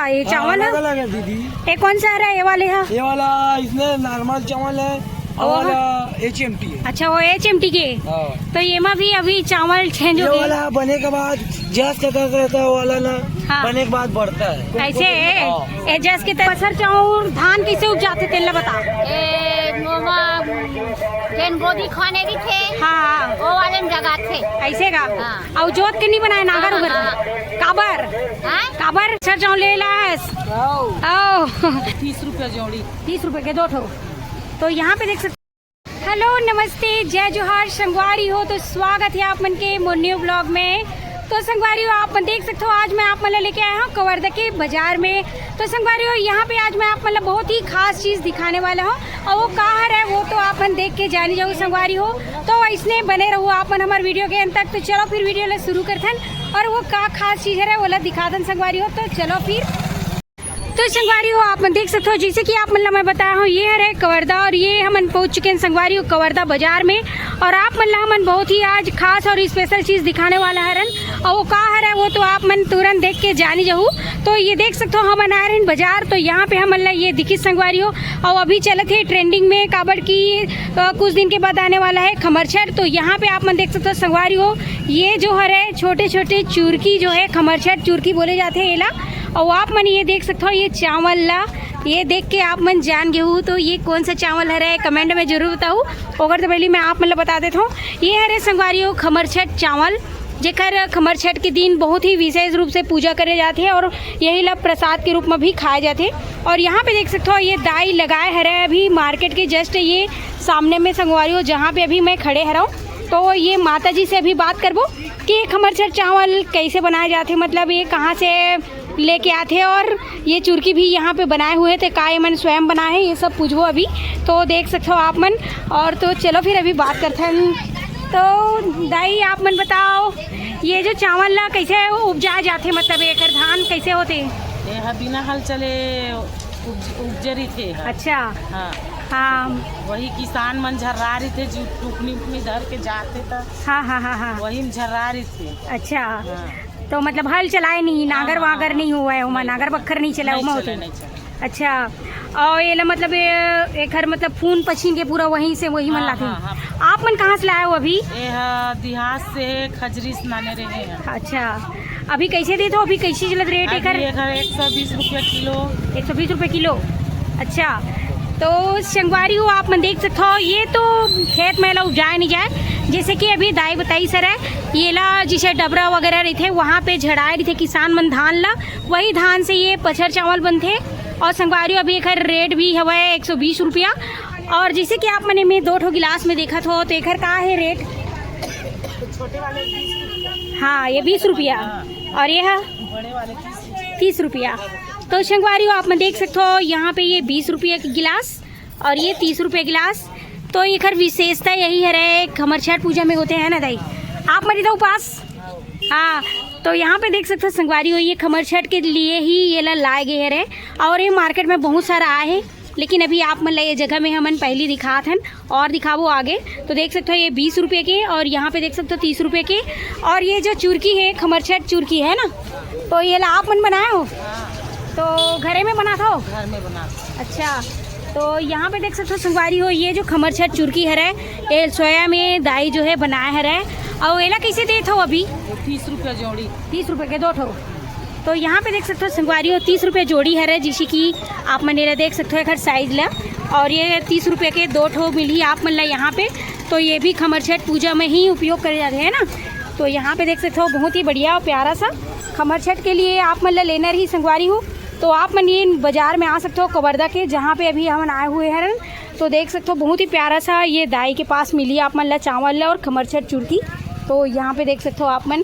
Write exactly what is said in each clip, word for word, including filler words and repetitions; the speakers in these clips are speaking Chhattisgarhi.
ये चावल है? अलग अलग है दीदी। ये कौन सा है? ये वाले है? ये वाला इसमें नॉर्मल चावल है, वो वाला एच एम टी है। अच्छा, वो एच एम टी के। हाँ। तो ये में भी अभी चावल चेंज हो गया वाला बने के बाद जस का रहता है वाला ना। हाँ। बने के बाद बढ़ता है। ऐसे है? हाँ। ए जस के तरह पसर चाउर धान कैसे उपजाथे तेला बता। ए मोमा जेन गोदी खाने भी थे। हाँ, हाँ। वो वाले में जगाथे। ऐसे का? हाँ। अउ जोत के नहीं बनाए नागर हाँ, उगर? हाँ। काबर? हाँ? काबर? सर जाऊँ ले लास। आओ। तीस रुपया जोड़ी। तीस रुपए के दो ठो। तो यहाँ पे देख सकते। हेलो, नमस्ते, जय जोहार संगवारी हो। तो स्वागत है आप मन के मोर न्यू ब्लॉग में। तो संगवारी हो, आप मन देख सकते हो, आज मैं आप मन ला लेके आया हूँ कवर्धा के बाजार में। तो संगवारी हो, यहाँ पे आज मैं आप मन ला बहुत ही खास चीज़ दिखाने वाला हूँ, और वो का हर है वो तो आप मन देख के जानी जाओ संगवारी हो। तो इसने बने रहो आप मन हमारे वीडियो के अंत तक। तो चलो फिर वीडियो ला शुरू करथन, और वो का खास चीज़ है वो ला दिखाथन संगवारी हो। तो चलो फिर। तो संगवारी हो, आप मन देख सकते हो, जैसे कि आप मन ला मैं बताया हूँ, ये हरे कवर्धा और ये हमन पहुँच चुके हैं संगवारी हो कवर्धा बाजार में। और आप मन ला हमन बहुत ही आज खास और स्पेशल चीज़ दिखाने वाला हरन, और वो का हरे वो तो आप मन तुरंत देख के जानी जाहू। तो ये देख सकते हो, हमन आए रहन बाजार, तो यहाँ पे हमन ला ये दिखी संगवारी हो। और अभी चलत है ट्रेंडिंग में, काबर की अ, कुछ दिन के बाद आने वाला है खमरछठ। तो यहाँ पे आप मन देख सकते हो संगवारी हो, ये जो हरे छोटे छोटे चुरकी जो है, खमरछठ चुरकी बोले जाते हैं एला। और आप मन ये देख सकते हो, ये चावल ला, ये देख के आप मन जान गए हो, तो ये कौन सा चावल हरे, कमेंट में जरूर बताओ। ओकर तो पहले मैं आप मन ला बता देता हूँ, ये हरे संगवारी हो खमरछठ चावल, जेकर खमरछठ के दिन बहुत ही विशेष रूप से पूजा करे जाथे और यही ला प्रसाद के रूप में भी खाए जाथे। और यहाँ पे देख सकते हो, ये दाई लगाए हरे अभी मार्केट के जस्ट ये सामने में संगवारी हो, जहाँ पे अभी मैं खड़े हरव। तो ये माता जी से अभी बात करबो कि ये खमरछठ चावल कैसे बनाए जाथे, मतलब ये कहाँ से लेके आथे और ये चुरकी भी यहाँ पे बनाए हुए थे, का ये मन स्वयं बनाए है, ये सब पूछबो अभी। तो देख सकते हो आप मन। और तो चलो फिर अभी बात करथन। तो दाई, आप मन बताओ, ये जो चावल ला कैसे उपजाए जाथे, मतलब एकर धान कैसे होथे? ये ह बिना हल चले उपज-, उपजे रहिथे ह। अच्छा। हाँ। हाँ। वही किसान मन झर्रा रहिथे, जो टुकनी उकनी धर के जाथे त हाँ, हाँ, हाँ, हाँ। वही में झर्रा रहिथे। अच्छा। हाँ। तो मतलब हल चलाए नहीं, नागर हाँ, वागर हाँ। नहीं हुआ है, ओमा नहीं। नागर बखर नहीं चला, नहीं ओमा चला, होते। नहीं चला। अच्छा, और ये ला मतलब ये एकर मतलब फून पछीन के पूरा वहीं से वहीं मन हाँ, लाथे। हाँ, हाँ। आप मन कहाँ से लाए हो अभी? ये ह दिहास से, खजरी से लाने रहे हैं। अच्छा, अभी कैसे देत हो? अभी कैसे चलत रेट अभी एकर? एकर एक सौ बीस रुपया किलो। एक सौ बीस रुपये किलो। अच्छा, तो संगवारी हो, आप मन देख सकते हो, ये तो खेत में ला उपजाए नहीं जाए, जैसे कि अभी दाई बताई सर है, ये ला जैसे डबरा वगैरह रहिथे, वहाँ पे झड़ाए रहिथे किसान मन धान ला, वही धान से ये पछर चावल बनथे। और संगवारी हो, अभी एकर रेट भी हवय एक सौ बीस रुपया। और जैसे कि आप मन एमे दो ठो गिलास में देखत हो, तो एकर का है रेट? छोटे वाले बीस रुपया। हाँ, ये बीस रुपया। हाँ। और ये है? बड़े वाले तीस रुपया। तीस रुपया। तो संगवारी हो, आप मन देख सकते हो, यहाँ पे ये बीस रुपया के गिलास और ये तीस रुपया गिलास। तो एकर विशेषता यही हरे, खमरछठ पूजा में होथे ना दाई, आप मन इधर उपास। हाँ, तो यहाँ पे देख सकते हो संगवारी हो, ये खमरछठ के लिए ही ये ला लाए गए हरे। और ये मार्केट में बहुत सारा आए है, लेकिन अभी आप मन ला ये जगह में हमन पहली दिखात हन और दिखाबो आगे। तो देख सकते हो ये बीस रुपये के, और यहाँ पे देख सकते हो तीस रुपये के। और ये जो चुरकी है, खमरछठ चुरकी है ना, तो ये ला आप मन बनाए हो? तो घरे में बनात हो? घर में बनात। अच्छा, तो यहाँ पे देख सकते हो संगवारी हो, ये जो खमरछठ चुरकी हरे, ये सोया में दाई जो है बनाए हरे, और एला कैसे देत हो अभी? तीस रुपया जोड़ी। तीस रुपये के दो ठो। तो यहाँ पे देख सकते हो संगवारी हो, तीस रुपये जोड़ी हरे, जिसे कि आप मन एला देख सकते हो एकर साइज ला। और ये तीस रुपये के दो ठो मिलही आप मन ला यहाँ पे। तो ये भी खमरछठ पूजा में ही उपयोग करे जाते हैं ना। तो यहाँ पे देख सकते हो बहुत ही बढ़िया और प्यारा सा खमरछठ के लिए आप मन ला लेना रही संगवारी हो, तो आप मन ये बाजार में आ सकते हो कवर्धा के, जहाँ पे अभी हमन आए हुए हैं। तो देख सकते हो बहुत ही प्यारा सा ये दाई के पास मिली आप मन ला चावल ला और खमरछठ चुरकी। तो यहाँ पे देख सकते हो आप मन।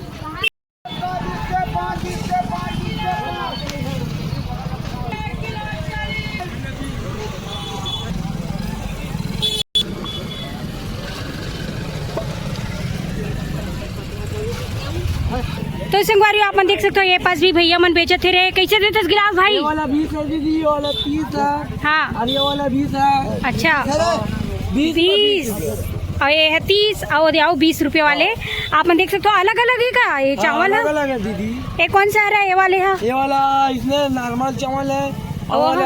तो संगवारी हो, आप मन देख सकते हो, ये पास भी भैया मन बेचत हे रे। कैसे देते गिलास भाई? ये वाला बीस है दीदी, ये वाला तीस है। हाँ। और ये वाला बीस है। अच्छा। अरे, बीस का बीस। बीस। अउ ये हे तीस, अउ दे अउ बीस रुपया वाले। आप मन देख सकते हो, अलग-अलग हे का ये हाँ, चावल ह? अलग-अलग हे दीदी। ये कौन सा आ रहा है, ये वाले ह? ये वाला इसमें normal चावल है, वो वाला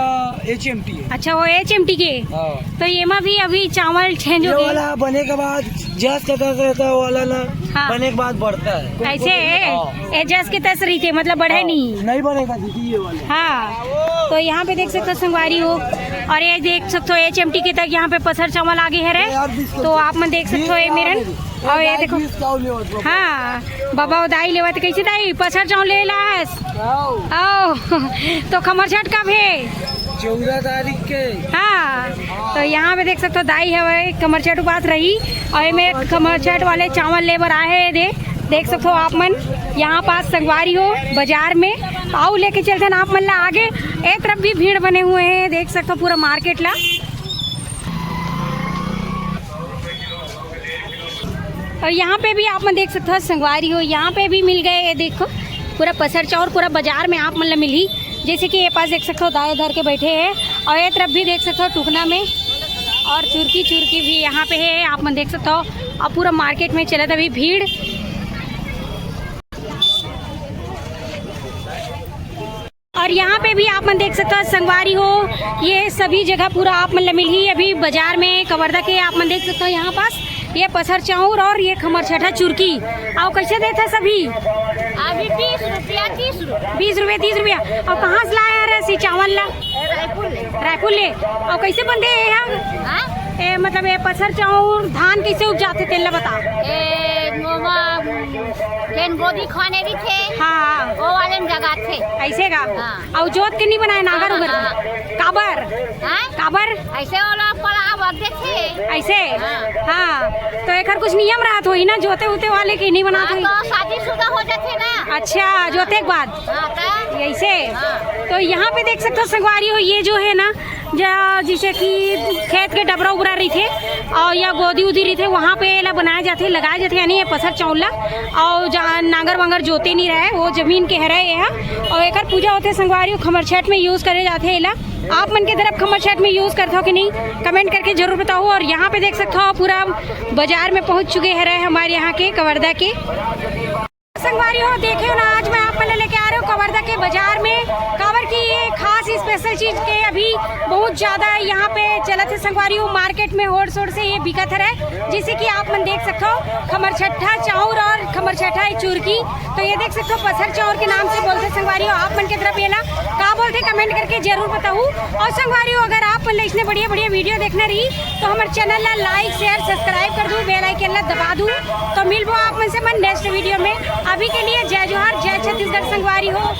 H M T है। अच्छा, वो H M T के। हाँ। तो ये मा भी अभी चावल change ये हो गए। वाला बने के बाद जस का, का, का, का वाला ना, हाँ। बने के बाद बढ़ता है। ऐसे है? हाँ। ये जस के तस रहिथे, मतलब बढ़े हाँ, नहीं। नहीं बनेगा दीदी ये वाला। हाँ, तो यहाँ पे देख सकते हो संगवारी हो, और ये देख सकते हो H M T के तक यहाँ पे पसर चावल आगे हरे। यार, बिस्कुट तो आप मन देख सकते हो ये मेरन, बीस और ये वाले देखो। बीस का लेवत बा। हाँ, बाबा दाई लेवत, कैसे दाई पसर चावल ले लास? आओ। आओ। तो खमरछठ कब हे? चौदह तारीख के। हाँ, तो यहाँ पे देख सकते हो दाई हवे, खमरछठ उपास रही और एमे खमरछठ वाले चावल ले बर आए हे। दे देख सकते हो आप मन यहाँ पास संगवारी हो बाजार में, आऊ लेके चलथन आप मन ला आगे। ए तरफ भी भीड़ बने हुए हैं, देख सकते हो पूरा market ला। और यहाँ पे भी आप मन देख सकते हो संगवारी हो, यहाँ पे भी मिल गए। ये देखो पूरा पसर चाउर पूरा बाजार में आप मन ला मिलही। जैसे कि ये पास देख सकते हो दाई धर के बैठे हैं और ये तरफ भी देख सकते हो टुकना में और चुरकी चुरकी भी यहाँ पे है, आप मन देख सकते हो। और पूरा market में चलत अभी भीड़। और यहाँ पे भी आप मन देख सकते हो संगवारी हो, ये सभी जगह पूरा आप मन ला मिलही। अभी बाजार में कवर्धा के आप मन देख सकते हो यहाँ पास ये पसर चाउर और ये खमरछठा चुरकी। अउ कैसे देथे सभी? अभी बीस रुपया, तीस रुपया। बीस रुपया, तीस रुपया। अउ कहाँ से लाए हरस ये चावल ला? रायपुर ले। रायपुर ले। अउ कैसे बनथे ये ह? हाँ? ए, मतलब ये पसर चाउर धान कैसे उपजाथे तेन ला बता। ए, मोमा, जेन गोदी खाने रहिथे, हाँ, हाँ। वो वाले में जगाथे। ऐसे का? हाँ। अउ जोत के नहीं बनाए नागर हाँ, उगर? हाँ। काबर? हाँ? काबर? ऐसे वाला पड़ा बरथे थे। ऐसे? हाँ। हाँ। तो एकर कुछ नियम रहत होही ना, जोते उते वाले के नहीं बनात हाँ, होही? तो शादीशुदा हो जाथे ना। अच्छा, जोते के बाद? हाँ, तो? ऐसे? हाँ। तो यहाँ पे देख सकते हो संगवारी हो, ये जो है ना, जा, जैसे कि खेत के डबरा उबरा रहिथे और या गोदी उदी रहिथे, वहाँ पे एला बनाए जाथे, लगाए जाथे, यानी ये पसर चाउर ला। और जहाँ नांगर वांगर जोते नहीं रहे, वो जमीन के हरे ये ह। और एकर पूजा होथे संगवारी हो, खमरछठ में use करे जाथे एला। आप मन के तरफ खमरछठ में use करथो कि नहीं, comment करके जरूर बताओ। और यहाँ पे देख सकते हो पूरा बाजार में पहुँच चुके हरे हमारे यहाँ के कवर्धा के संगवारी हो। देखे हो ना, आज मैं आप मन ला लेके आ रहे हूँ कवर्धा के बाजार में, काबर कि ये खास special चीज के अभी बहुत ज्यादा यहाँ पे चलत हे संगवारी हो। Market में होड़ सोड़ से ये बिकत हरे, जैसे कि आप मन देख सकते हो खमरछठा चाउर और खमरछठा चुरकी। तो ये देख सकते हो पसर चाउर के नाम से बोलथे संगवारी हो। आप मन के तरफ एला का बोलथे comment करके जरूर बताहू। और संगवारी हो अगर आप मन ला इसने बढ़िया बढ़िया video देखना रही तो हमर channel ला like share subscribe कर दू, bell icon ला दबा दू। तो मिलबो आप मन से मन next video में। अभी के लिए जय जोहार, जय छत्तीसगढ़ संगवारी हो।